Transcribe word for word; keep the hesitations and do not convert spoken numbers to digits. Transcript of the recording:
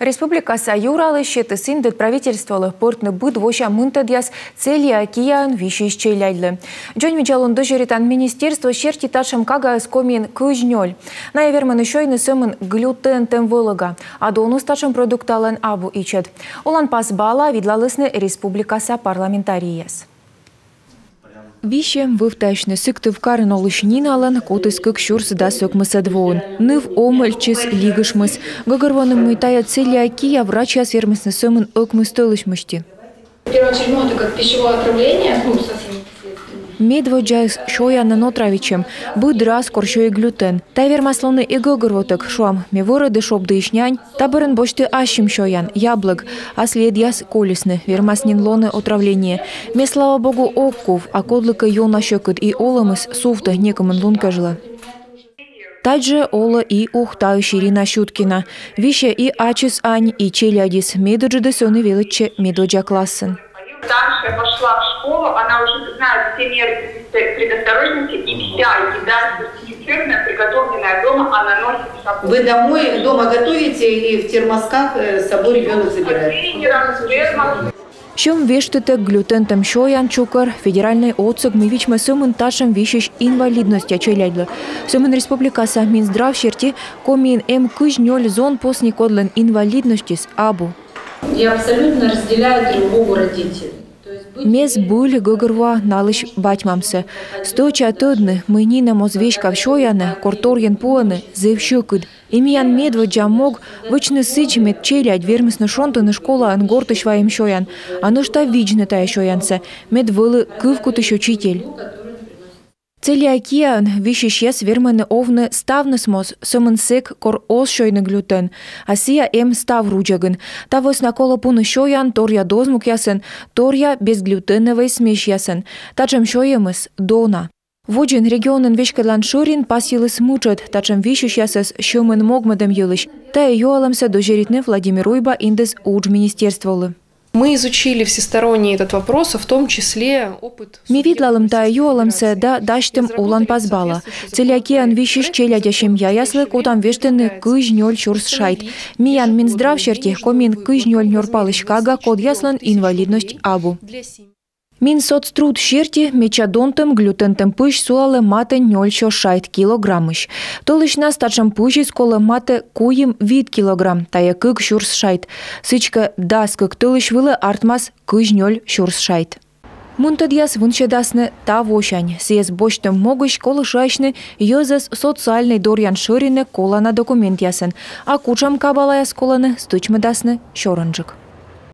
Республикаса Юралысь сетіс индӧд правительстволы пӧртны быд вося мынтӧдъяс целиакияӧн висьысь челядьлы. Дзоньвидзалун дӧзьӧритан министерство серти, татшӧм кагаыс Комиын кызь нёль. Найӧ вермӧны сёйны сӧмын глютентӧм вӧлӧга. А доныс татшӧм продукталӧн абу ичӧт. Оланпас бала видлалісны республикаса парламентарийяс. Висьӧм вывтасьны Сыктывкарын олысь Ниналӧн кутіс кык сюрс дас ӧкмысӧд воын. Ныв омӧльтчис, лигышмис. Гӧгӧрвоны, мый тайӧ целиакия врачьяс вермисны сӧмын ӧкмыс тӧлысь мысти. В первую очередь, ну, это как пищевое отравление, ну, со всеми последствиями. Медводдзаыс сёянӧн отравитчӧм, быд раз, кор сёйи глютен. Тайӧ вермас лоны и гӧгӧрвотӧг, шуам, ме вӧрӧді шобдіысь нянь, та бӧрын босьті ассьым сёян, яблӧг, а следъяс колисны, вермас нин лоны отравление. Ме, слава богу, ог кув, а кодлыкӧ ёна сьӧкыд, и олӧмыс сувтӧ некымын лун кежлӧ. Тадз жӧ олӧ и Ухтаысь Ирина Сюткина. Висьӧ и ачыс ань, и челядьыс. Медыджыдыс ӧні велӧдчӧ медводдза классын. Старшая пошла в школу, она уже знает все меры предосторожности, и вся еда сертифицированная, приготовленная дома, она носит с собой. Вы домой, дома готовите и в термосках, э, с собой ребёнок забирает. Контейнерах, термос. Сьӧм вештытӧг глютентӧм сёян чукӧр — федеральнӧй отсӧг, мый вичмӧ сӧмын татшӧм висьысь инвалидностья челядьлы. Сӧмын республикаса Минздрав серти, Комиын эм кызь нёль зон посни, кодлӧн инвалидностьыс абу. Я абсолютно разделяю тревогу родителей. То есть быть... Ме збыль гӧгӧрвоа налысь бать-мамсӧ. Стӧча тӧдны, мый нинӧм оз веськав сёянӧ, кор торйӧн пуӧны, зэв сьӧкыд. И миян медводдза мог — вӧчны сідз, мед челядь вермисны шонтыны школаын гортысь вайӧм сёян, а нӧшта видзны тайӧ сёянсӧ, мед вӧлі кывкутысь учитель. Целиакияӧн висьысьяс вермӧны овны ставныс моз, сӧмын сэк, кор оз сёйны глютен, а сійӧ эм став рудзӧгын. Та вӧсна колӧ пуны сёян торъя дозмукъясӧн, торъя безглютеновӧй смесьясӧн. Татшӧм сёйӧмыс дона. Водзын регионын веськӧдлан шӧрин пасйыліс мытшӧд татшӧм висьысьясӧс сьӧмӧн могмӧдӧм йылысь. Тайӧ юалӧмсӧ дӧзьӧритны Владимир Уйба индіс удж министерстволы. Мы изучили всесторонне этот вопрос, а в том числе опыт... Ми видлалім тайӧ юалӧмсӧ да дасьтім оланпас бала. Целиакияӧн висьысь челядя семьяяслы кутам вештыны кызь нёль сюрс шайт. Миян Минздрав серти, Комиын кызь нёль нёрпалысь кага, кодъяслӧн инвалидность абу. Минсоцтруд серти медся донтӧм глютентӧм пызь сулалӧ матӧ нёль сё шайт килограммысь. Тӧлысьнас татшӧм пызьыс колӧ матӧ куим-вит килограмм, тайӧ кык сюрс шайт. Сідзкӧ, дас кык тӧлысь вылӧ артмас кызь нёль сюрс шайт. Мынтӧдъяс вынсьӧдасны тавосянь. Сійӧс босьтӧм могысь колӧ шыасьны йӧзӧс социальнӧй доръян шӧринӧ колана документъясӧн, а кутшӧм кабалаяс колӧны, стӧчмӧдасны сёрӧнджык.